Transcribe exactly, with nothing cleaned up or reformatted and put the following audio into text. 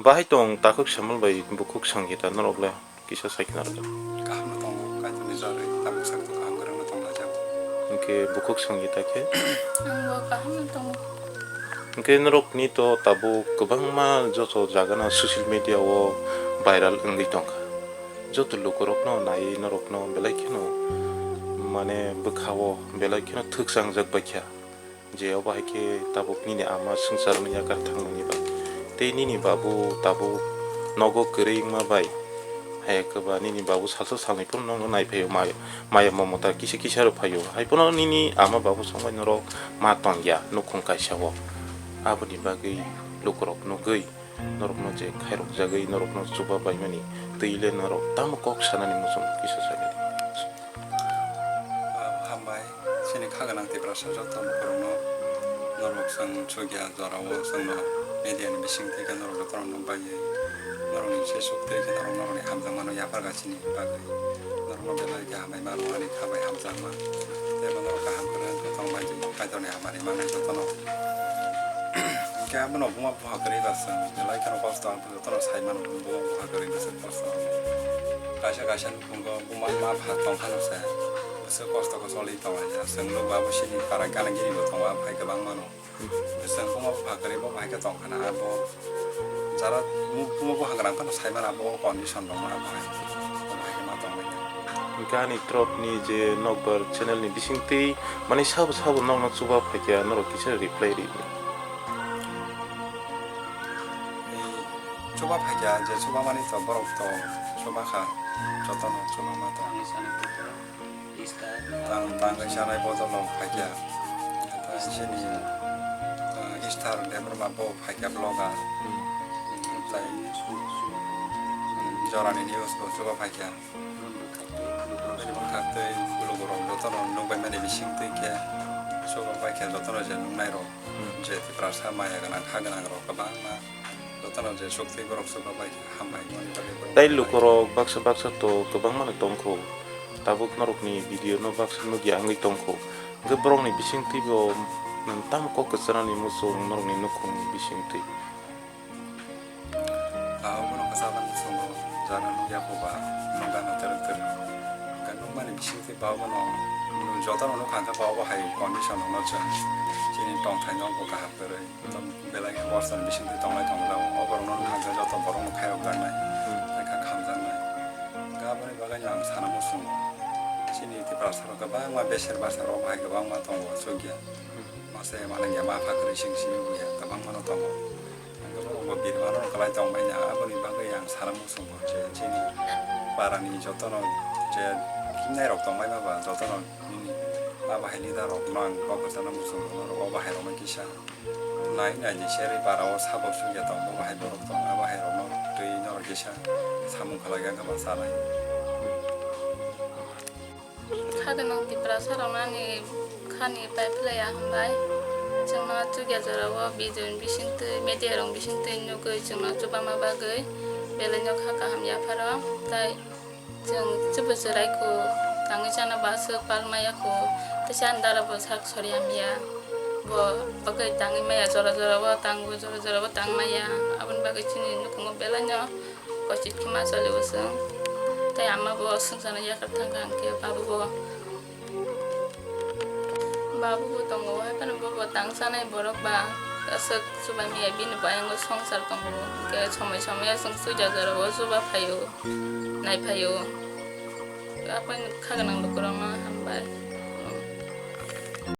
Bahai tong takhuk Samuel bai bukhuk Sangita norok le kisa sai khna rwkha. Kaham no tongo, Kaitorni jorwi tabuk sak kaham kwrwng no tong laijak. Hwnkhe bukhuk Sangita khe? Ang bo kaham no tongo. Hwnkhe norok ni to tabuk kwbangma joto jaga no social media o viral wngwi tongkha. Joto lukurokno naiwi norokno belai kheno, mane, bwkhao belai kheno thwkchangjak baikha, je obo hai khe tabuk nini ama swngcharni yakar thangmani bai tei nini babu tabuk nogo kwrwi wngma bai. Hai khe ba nini babu salsa salnwi phano nono nai phaio, mai-, maya mamota kisa kisa rw phaio, hai phano nini ama babu songbai norok ma tongya nukhung kaisa o. Aboni bagwi lukurok nugwi norokno je khairokjagwi norokno chuba baimani twi le norok tamo kok sanani muchung kisa sakha di. Ah, hambai, chini kha gwnang Tiprasa joto lukurokno norok chwng chukya jorao chwngno media ni bising twi khe norok jotono nukbaiwi norokni se suk twi khe norok norokni hamjakmano yapharkha chini bagwi. Norokno belai khe hambai mano ani kha bai hamjakma. Tei bo norok kaham kwrwng khe tongbai di, Kaitorni hamari manwi jotono. Hwnkhe abono buma bupha kwrwi ba chwng belai kheno kosto, ang jotono sai mano buma bupha kwrwi ba chwng kosto. Kaisa kaisa nukhungo buma ma pha tong phano se bwswk kosto khe choli tong laijak. Chwng nukgo abo chini para gana gini bo tongo, abo hai kwbang mano. Bwswk buma bupha kwrwi bo hai khe tong khana, abo jara buma bupha kwrang phano sai mano abo condition rok no abo hai, abo hai khe ma tong laijak. Hwnkhe ani tropni je nokbar channel ni bisingtwi, mane, sabo sabo nokno chuba phaikha, norok kisa reply ri. Chuba phaikha, je chuba mani to borok to chuba kha, jotono chuba ma to. Tang, tangwi sanai bodol rok phaikha. Sini, uh, Star Debbarma bo phaikha vlogger. Tai, um, jorani news bo chuba phaikha. Bini bwkhaktwi lukurok jotono nukbaimani bisingtwi khe chubabaikha jotono je nuknairok, hmm, je Tiprasa maya gwnang kha gwnangrok kwbangma jotono je suktwi borok chubabaikha hambai wngmani bagwi borok. Tai lukurok baksa baksa to kwbangmano tongkho, tabuk norokni video no baksa nukya wngwi tongkho, hwnkhe borokni bisingtwi bo nwng tamo kok kwcharani muchung norokni nukhungni bisingtwi. Abono kwchangma muchungo jara nukya kho ba, nokha no twrwk twrwk. Hwnkhe nukmani bisingtwi ba bono, jotono nukha hwnkhe ba bo hai condition no chwng chini tongthai no bo kaham kwrwi. Belai khe kosto ni bisingtwi tonglai tongo, o borok no nukha hwnkhe joto borok no khairok jaknai, hmm, tei kha khamjaknai. Hwnkhe aboni bagwi no ang sana muchungo, chini Tiprasa rok kwbangma beser basa rok hai kwbangma tongo chukya. Masa ya mana ya ma pha kwrwi sing sing ya kwbangma no tongo. Hwnkhe borok bo birma no kwlai tongmani, aboni bagwi ang sana muchungo je chini para ni jotono je himnai rok tongmani ba jotono nini abo hai leader rok no ang kok kwchana muchungo, norok o bahai rok no kisa nai nai ni seri para o sabo sungya tong, bo bahai borok tong, abo hai rok no twi norok kisa samung khlai kha ma sanai. Kha gwnang Tiprasa rok ani khani pai phlai ya hambai. Chwngno chukya jora o video ni bisingtwi, media rok bisingtwi nugwi chwngno chubama bagwi belai no kha kaham yapharo. Tai chwng chubu chwrai kho, tangwi chana ba swk pal maya kho, teisa ani dara bo sak sori hamya. Bo bagwi tangwi maya, jora jora o tango, jora jora o tang maya. Aboni bagwi chini nukhungo belai no kochit khe ma choli o chwng. Tai ama bo swngcharno yakar thang kha, hwnkhe babu bo, babu bo tongo, hai phano bo bo tang chanai borok ba aswk chubai maya, bini bo ayang o swngchar tongo, hwnkhe somoi somoi o chwng chuida jora o chuba phaio, nai phaio. Aboni kha gwnang lukurokno